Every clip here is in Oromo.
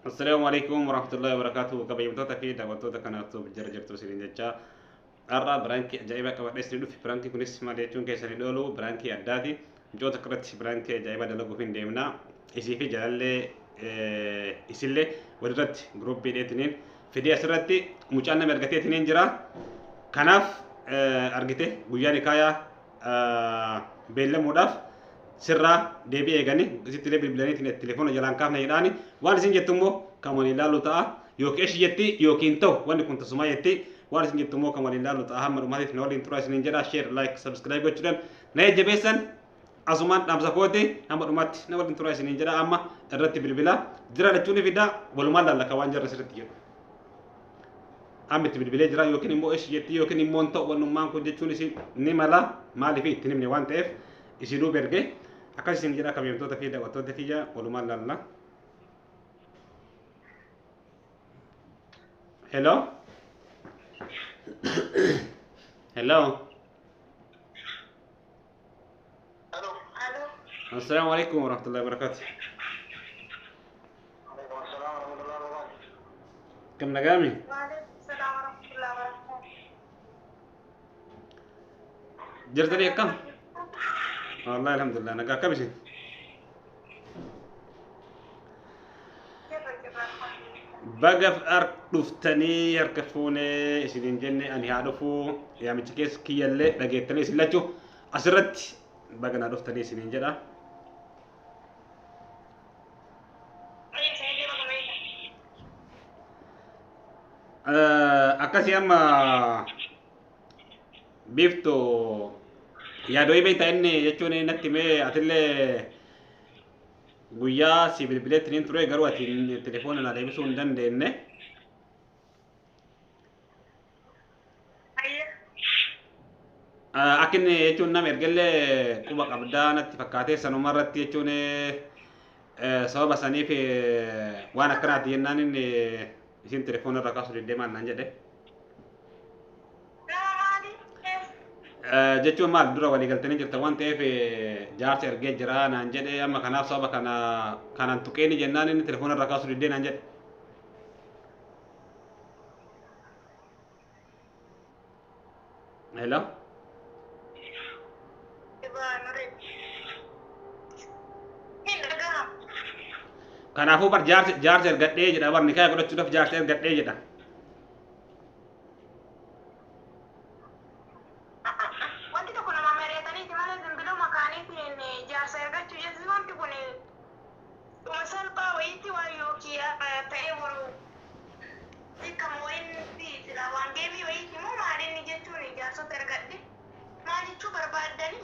Assalaamu alaikum warahmatullahi wabarakatuh. Kabajamtoota fi daawwattoota kanaaf jira jirtu isiniin jecha har'a biraankii ajaa'ibaa qabadhee isin dhufe. Biraankii kunis maal jechuun keessan hin oolu, biraankii addaati. Mucoota irratti biraankii ajaa'ibaa dalaguuf hin deemna. Isii fi jaalallee isillee walirratti guruppii dheetiniin fidee asirratti mucaan nama ergateetiniin jira. Kanaaf argite guyyaa nikaayaa beellamuudhaaf sirraa deebii eeganii isitti illee bilbilaniitiin telefoona jalaan kaafna jedhaani waan isin jettu immoo kan waliin ilaallu ta'a yookiin eshi jetti yookiin ta'u wanni kun tasumaa jetti waan isin jettu immoo kan waliin ilaallu ta'a hamma dhumaatiif na waliin turaa isiniin jedha. Share, like, subscribe gochuudhaan na jajjabeessan asumaan dhaamsa kooti hamma dhumaatti na waliin turaa isiniin jedha. Amma irratti bilbila jira jechuun fida walumaan laallaka waan jarra sirriitti jedhu. Amma itti bilbilee jira yookiin immoo eshi jetti yookiin immoo ta'u wannummaan kun jechuun isin ni mala maaliif itti himne waan ta'eef isinuu berge akkas isin jedha. Kabajamtoota fi daawwattoota kiyya walumaan laalla. Hello? Hello? Alo. Assalaamu alaikum warahmatullahi wabarakatuh. Alaikum assalam warahmatullahi wabarakatuh. Kam nagaami? Waalaikum salaam warahmatullahi wabarakatuh. Jirtanii akkam? Wallahi alhamdulillah nagaa akkam isin? Jirra jirra alhamdulillah. Baga dhuftanii harka fuunee isiniin jenne ani haa dhufuu yaamicha keessa kiyyallee dhageettanii isin lachuu asirratti baga naa dhuftanii isiniin jedha. Akkasii amma biiftu yaadoo beektaa inni jechuun natti himee atillee guyyaa si bilbileetti ture garuu ati telefoona naa deebisuu hin dandeenye. Akka inni jechuun nama ergallee quba qabdaa natti fakkaatee sanuma irratti jechuun sababa saniif waan akkanaati jennaan inni isin telefoona irraa kaasuu deddeemaan naan jedhe. Nama maali? Jechuun maal dura walii galtanii jirta waan ta'eef jaarsa ergee jira naan jedhe amma kanaaf sababa kana kanaan tuqeeni jennaan inni telefoona irraa kaasuu diddee naan jedhe. Hello? Hin dhaga'amu. Kanaafuu bar jaarsa ergadhee jedha bar nikaa godhachuudhaaf jaarsa ergadhee jedha. Wanti tokko nama mari'ataniiti malee zimbiluu makaaniitiin jaarsa ergachuu jechuun wanti kun dhuma salphaa wayiitti waan yookiin ta'ee boru hiikkamu wayiin sila waan deebii wayiiti moo maalinni jechuun jaarsota ergadhe maal jechuu barbaaddanii?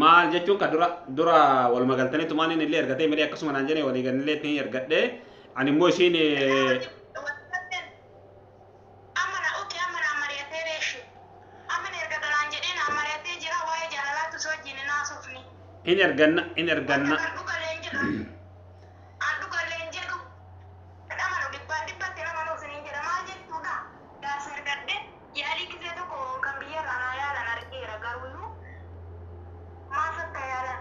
Maal jechuun ka dura dura waluma galtanii tumaan inni illee ergatee malee akkasuma naan jedhe walii gallee ittiin ergadhee ani immoo isiin Amma na okay amma na mari'atee reeshi. Amma na erga galaan jedhee na mari'atee jira waa'ee jaalalaatu si wajjin hin haasofne. in erganna in erganna. An dhugallee hin jedhu. An dhugallee hin jedhu. Dhamanu dhibbaan dhibbatti nama nuuf hin jedha maal jechuudha. Jaarsa ergadhe yaalii gisee tokko kan biyya irraa naa yaalan argeera garuuyyuu maaf akka yaalan.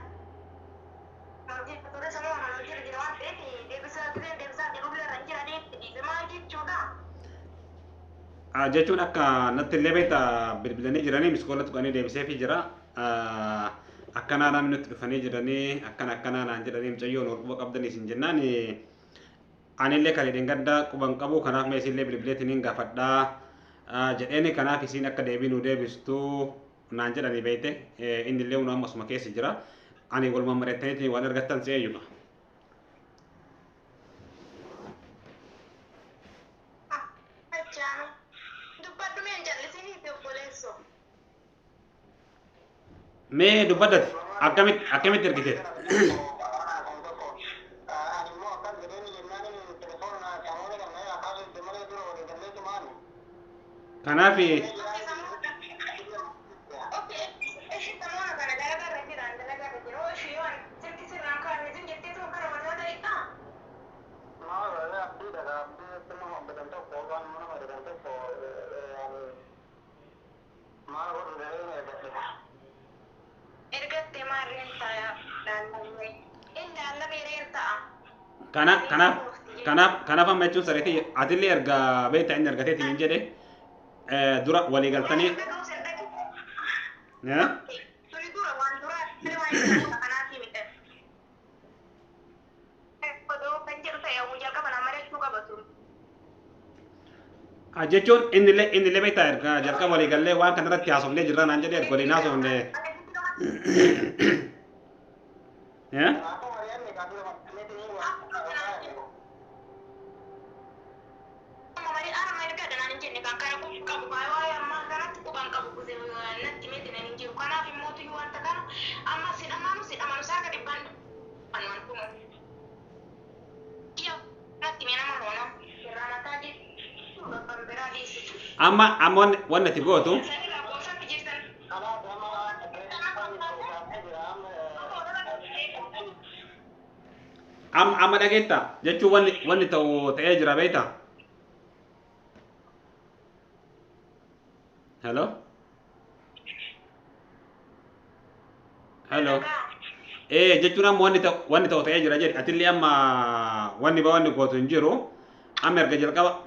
Ture sanuu mana hojii jira waan ta'eef deebisaa giseen deebisaa jedhullee irra hin jiranii itti dhiise maal jechuudha. Jechuun akka natti illee beektaa bilbilanii jiranii miskoola tuqanii deebiseefii jira. Akkanaa namni nutti dhufanii jiranii akkana akkanaa naan jedhanii mucayyoon wal quba qabdanii isin jennaan anillee kan hidhin gadda quban qabu kanaaf mee isinillee bilbileetiin gaafadhaa jedheeni kanaaf isiin akka deebii nu deebistu naan jedhanii beekte inni illee amma asuma keessa jira. Ani walumaan mari'attaniitiin waan argattan si eeyyuma. Achaanu dubbadhu mee hin jallisiniiti obboleessoo. Mee dubbadhati akkamitti akkamitti ergite? Ani immoo akkas jedheen jennaan telefoona samoona kana kaasuu itti malee dura walii gallee tumaani. Kanaaf Okay, ishi samoona kana dalagaa irra jira dalagaa irra jira ishii waan silki sirraan kaa'ame sun jettee tuma kara mataa ta'edha. Maal abdiidha abdii nama hojjetan tokko yookaan nama hojjetan tokko maal godhu jedhee ergadhe. Ergatte maarreen ta'a laallamee inni laallamee reen ta'a. Kana kanaaf Kanaaf amma jechuun sareetii atillee erga beektaa inni argateetiin hin jedhe dura walii galtanii. Jechuun innillee beektaa erga jalqaba walii gallee waan kanarratti haasofnee jirra naan jedhee erga waliin haasofne. Amma amma wanni ati gootu amma dhageetta jechuun wanni ta'u ta'ee jira beektaa? Hello? Hello? Jechuun amma wanni ta'u ta'ee jira jedhi atillee amma wanni wanni gootu hin jiru. Amma erga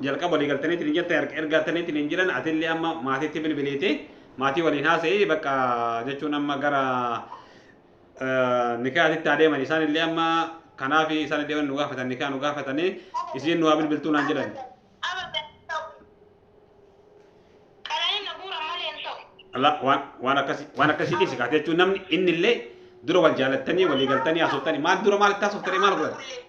jalqaba walii galtaniitiin hin jettan erga ergataniitiin hin jiran atillee amma maatiitti bilbiliiti maatii waliin haasa'ii bakka jechuun amma gara nikaatitti adeeman isaan illee amma kanaaf isaan illee nu gaafatan nikaa nu gaafatanii isiin nu haa bilbiltuu naan jedhan. Waan akkasiitii si kaate jechuun namni inni illee dura wal jaalattanii walii galtanii haasoftanii maal dura maalitti haasoftanii maal godhatan?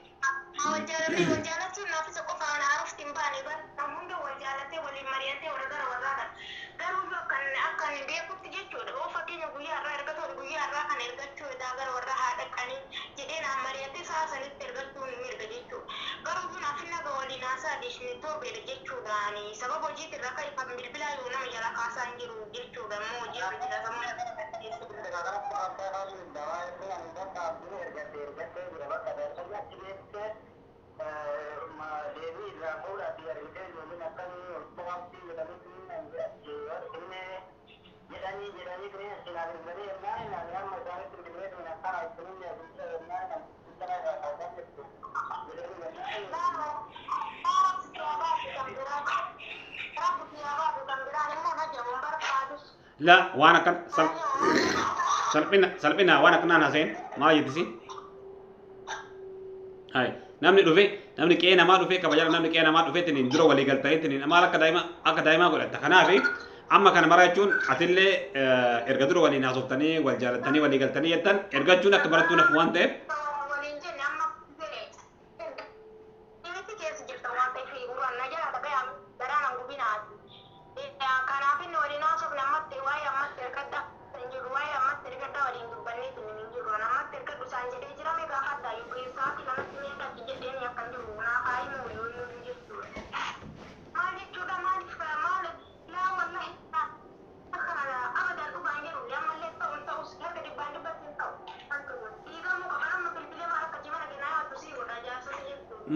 La waan akkan salphina waan akkanaan haasa'in maal jettisi? Hai namni dhufe namni qe'ee namaa dhufe kabajaa namni qe'ee namaa dhufe tiniin dura walii galtanii tiniin maal akka daa'imaa godhatta kanaaf amma kana mara jechuun atillee erga dura waliin haasoftanii wal jaalattanii walii galtanii jettan ergachuun akka barattuu nafu waan ta'eef.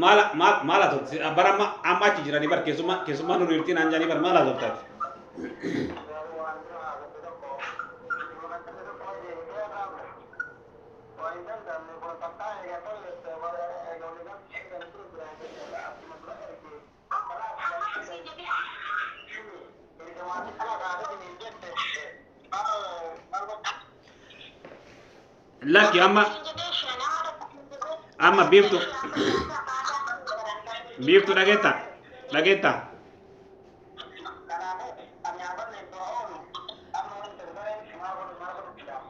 Maal haasofti bara amma achi jiranii bar keessummaa nu riirtiin aan jedhanii bar maal haasoftaati? Lakki amma biiftu. Biiftu dhageetta.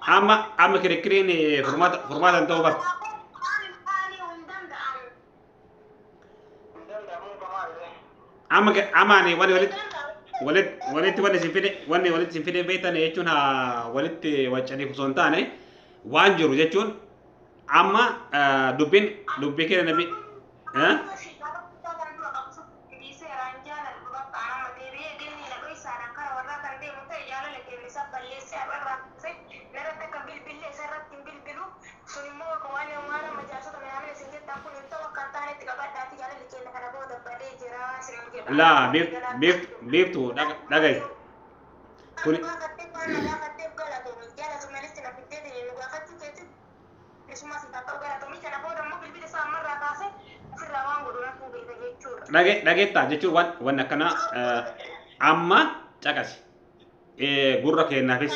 Amma kirikiriin furmaata hin ta'u bar. Amma ani wanni walitti wanni isin fide wanni walitti isin fide beektan jechuun haa walitti waccaniif osoo hin taane waan jiru jechuun amma dubbiin dubbii keenya nabi. La biiftuu dhagayi. Kuni Dhageettaa jechuun waan akkanaa amma caqasi. Gurra kennaafis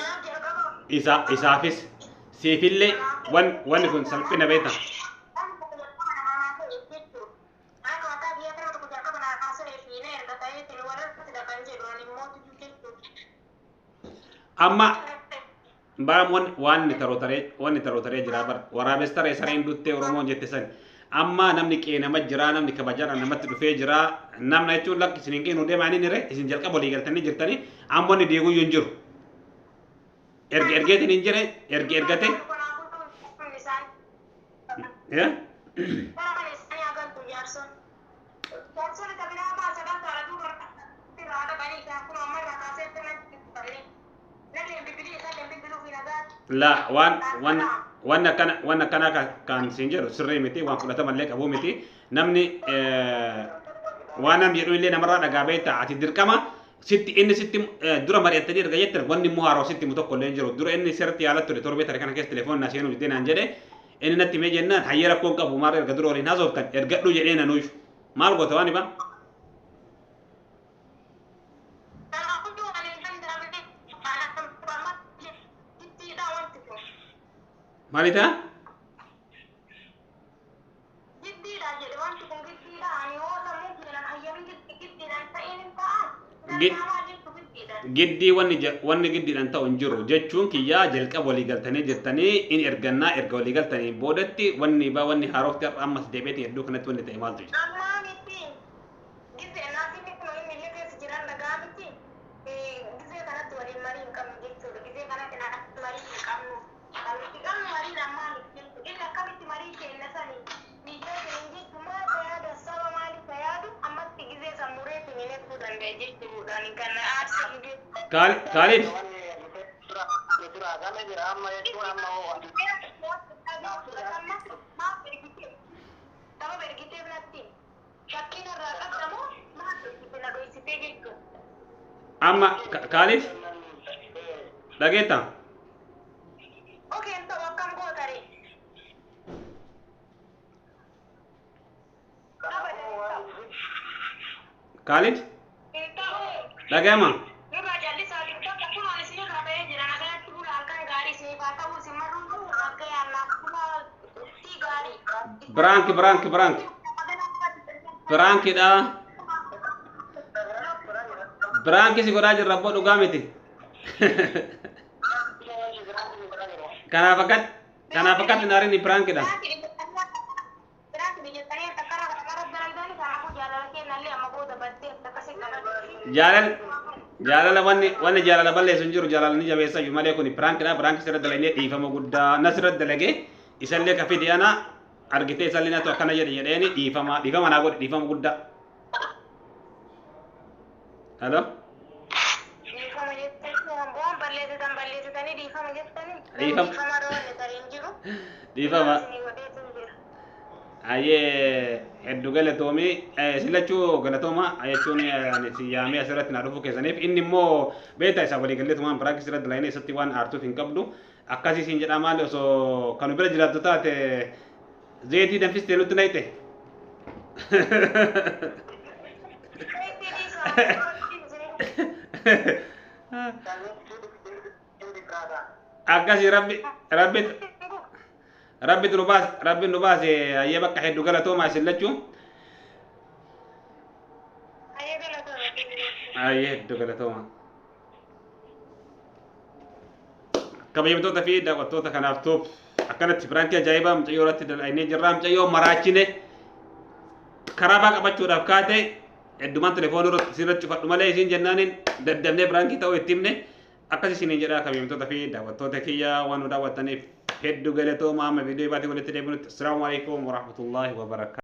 isaafis siifillee wanni kun salphina beekta. Amma bara waan taroo taree jira bara waraabes taree sareen duttee Oromoon jette san amma namni qeenama jira, namni kabajaadhaan namatti dhufee jira. Namna jechuun lakki isin hin qeenu deemaa inni ree isin jalqaba walii galtanii jirtanii amma wanni deeguyyuu hin jiru. Erga ergeetiin hin jire erga ergate. La waan waan waan akkana waan akkana kan siin jedhu sirrii miti, waan fudhatamallee qabu miti. Namni waan namni jedhu illee namarraa dhagaa beekta. Ati dirqama sitti inni sitti dura mari'attanii erga jettan wanni immoo haaroo sitti himu tokko illee hin jiru. Dura inni sirriitti yaala ture torbee tare kana keessa telefoon naa seenuu didee naan jedhe. Inni natti himee jennaan hayyee rakkoon qabu maal erga dura waliin haasoftan ergadhu jedhee nanuuyyu maal goota waan ibaa. Maali ta'a? Giddiidha jedhe, wanti kun giddiidha. Ani yoo sammuu keenan hayyamin giddiidhaan ta'een hin ta'an. Giddii wanni giddiidhaan ta'u hin jiru jechuun kiyyaa jalqaba walii galtanii jirtanii in ergannaa erga walii galtanii boodatti wanni baa wanni haarofti har'a ammas deebi'eetiin iddoo kanatti wanni ta'e maaltu jira? Ammaa miti. Gizee naafinni kun inni illee keessa jiran dhagaa miti. Gizee kanatti waliin marii hin qabnu jechuudha. Gizee kanatti marii hin qabnu. Kan nuti qabnu mariin ammaa miti jechuudha. Inni akkamitti marii keenya sanii miidhaa hin jechuun maal fayyadu saba maaliif fayyadu ammatti gizee sammureetiin hin eeguu danda'e jechuudha. Kan aarsaa Kaalid. Dura gala jira amma jechuun amma Sababa ergitee biratti shakkiin irraa qabdamu maal ergite na dhoysitee jechuudha. Amma Kaalid dhageetta? Okeen ta'u akkam gootare? Kaalid Hin ta'u. Dhaga'ama? Nurraa jallisaa bakka kun waan isinirraa ba'ee jira nagaatti bula, halkan gaarii isiniif haa ta'u, isin marruun kun akka yaannaaf bula turtii gaarii. Prank, prank, prank. Prankidha. Prank si godhaa jirra abboo, dhugaa miti. Kanaaf akkatti naarin prankidha. Prank biyyattanii karaa karaa dalagdanii kanaafuu jaalala kennallee amma booda baddee akkasii qabatti. Jaalala wanni jaalala balleessu hin jiru, jaalala ni jabeessa iyyuu malee. Kun prankidha. Prank sirra dalagnee dhiifama guddaa na sirra dalagee isallee ka fide ana argitee isallee natu akkana jedhe jedheeni dhiifama naa godhe, dhiifama guddaa. Hello? Dhiifama jettanii waan balleessitan balleessitanii dhiifama jettanii. Dhiifama. Dhiifama roonne tarii hin jiru. Dhiifama. Isinii godheetu hin jira. Ayyee, hedduu galatoomii silachuu galatooma jechuun ani si yaamee asirratti naa dhufuu keessaniif. Inni immoo beektaa isaa walii galleetumaan prank sirra dalagnee isatti waan aartuuf hin qabdu akkasii siin jedhaa. Maali osoo kanu bira jiraattu taate zeetii danfistee nutti naqxe. Zeetii dhiisaa. Akkasii rabbi nu baase, rabbi nu baase. Ayyee bakka hedduu galatoomaa isin lachuu. Ayyee, galatooma. Ayyee, hedduu galatooma. Kabajamtoota fi daawwattoota, kanaaf tuuf akkanatti prankii ajaa'ibaa mucayyoo irratti dalagnee jirra. Mucayyoo maraachine karaa baa qabachuudhaaf kaate heddumaan telefoonii irratti sirratti cufadhu malee isiin jennaaniin daddabnee prankii ta'uu itti himne. Akkas isiniin jedha. Kabajamtoota fi daawwattoota kiyya, waan nu daawwattaniif hedduu galatooma. Amma viidiyoo baatii walitti deebinutti, assalaamu alaikum warahmatullaahi wabarakaatu.